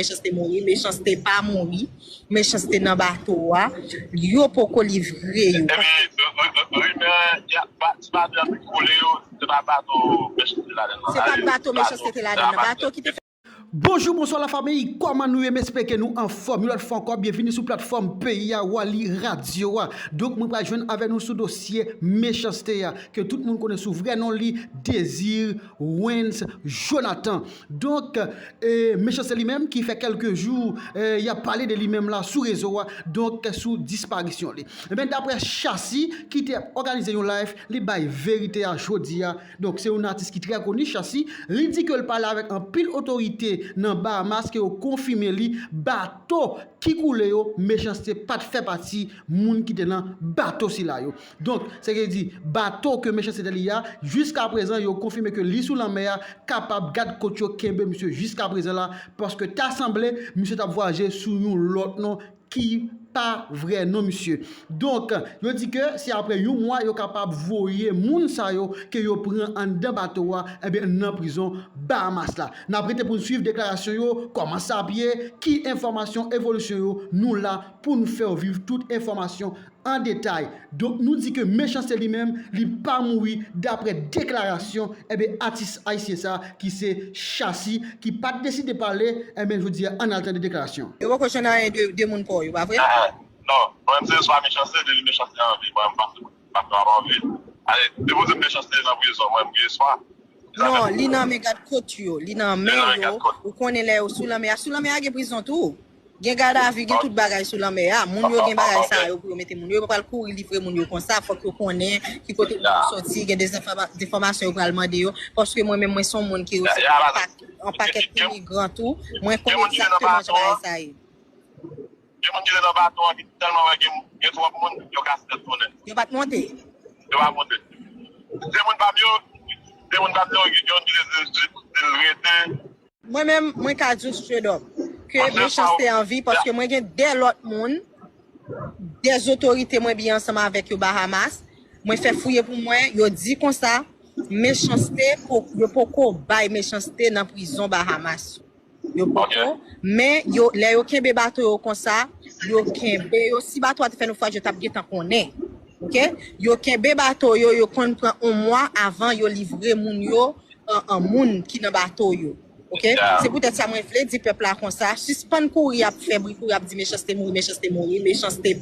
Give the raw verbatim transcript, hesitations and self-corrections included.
Mechanste mouri, Mechanste pa mouri, Mechanste nan bato a, yo poko livre yo. Epi, rimè, ti bato a te koule yo, se pa bato Mechanste te ladan nan. Se pa bato Mechanste te ladan nan. Bato ki te fè Bonjou, bonswa lafanmi, kòman nou ye? M espere ke nou anfòm. Yon lòt fwa ankò, byenvini sou platfòm Peyi a Wali Radio a. Donk, mwen pral jwenn avèk nou sou dosye Mechanste a, ke tout moun konnen sou vrè non li, Désir Wens Jonathan. Donk, e, Mechanste li menm ki fè kèlke jou, e, y ap pale de li menm la sou rezo a, donk sou disparisyon li. Ebyen, daprè Chasi ki te òganize yon live, li bay verite a jodi a. Donk, se yon atis ki trè koni, Chasi. Li di ke l pale avèk anpil otorite nan Bahamas ke yo konfime li bato ki koule yo, Mechanste pa t fè pati moun ki te nan bato sila yo. Donk, se ki di, bato ke Mechanste te li a, jiska prezan, yo konfime ke li sou lanmè a, kapab gad kot yo kenbe misye jiska prezan la, paske ta sanble, misye t ap vwayaje sou yon lòt non ki pa vrè non misye. Donk, yo di ke se apre yon mwa yo kapab voye moun sa yo ke yo pran anndan bato a, ebyen, nan prizon Bahamas la. N ap rete pou n swiv deklarasyon yo, kòman sa ap ye, ki enfòmasyon, evolisyon yo, nou la pou n fè w viv tout enfòmasyon an detay. Donk, nou di ke Mechanste li menm, li pa mouri, daprè deklarasyon, ebyen, atis ayisyen sa, ki se Chasi, ki pa t deside pale, ebyen, jodi a, ann al tande deklarasyon. Yo poko jwenn anyen de, de moun pa w yo, pa vre? Ah, non, mwen menm se eswa Mechanste, depi Mechanste anvi, mwen menm pa, pa, pa, pa anvi. Ale, depoze Mechanste nan prizon, mwen menm gen eswa. Non, li nan men gad kot yo, li nan men yo, ou konnen lè yo sou lanmè a, sou lanmè a gen prizon tou. Gen gadavi, gen tout bagay sou lanmè a. Moun yo gen bagay sa yo pou yo mete moun yo. Yo pa pral kouri livre moun yo konsa. Fòk yo konnen ki kote moun yo soti. Gen de enfòma-, enfòmasyon yo pral mande yo. Paske mwen menm, mwen se yon moun ki resevwa anpak-, anpakèt imigran tou. Mwen konnen egzakteman jan bagay sa ye. Gen moun ki te nan bato an ki tèlman wè gen, gen twòp moun, yo kase tèt tounen. Yo pa t monte? Yo pa monte. Se moun pa m yo, se moun pa m yo, gen yon ki te di l rete. Mwen menm, mwen ka di w straight up ke Mechanste anvi, paske mwen gen de lòt moun, de otorite mwen byen ansanm avèk yo Bahamas. Mwen fè fouye pou mwen, yo di konsa, Mechanste, po-, yo poko bay Mechanste nan prizon Bahamas. Yo poko, men yo, lè yo kenbe bato yo konsa, yo kenbe yo, si bato a te fè nofraj, yo t ap gentan konnen. Oke? Yo kenbe bato yo, yo konn pran yon mwa avan yo livre moun yo, an, an moun ki nan bato yo. Oke? Se poutèt sa mwen vle di pèp la konsa, sispann kouri ap fè bri, kouri ap di Mechanste mouri, Mechanste mouri, Mechanste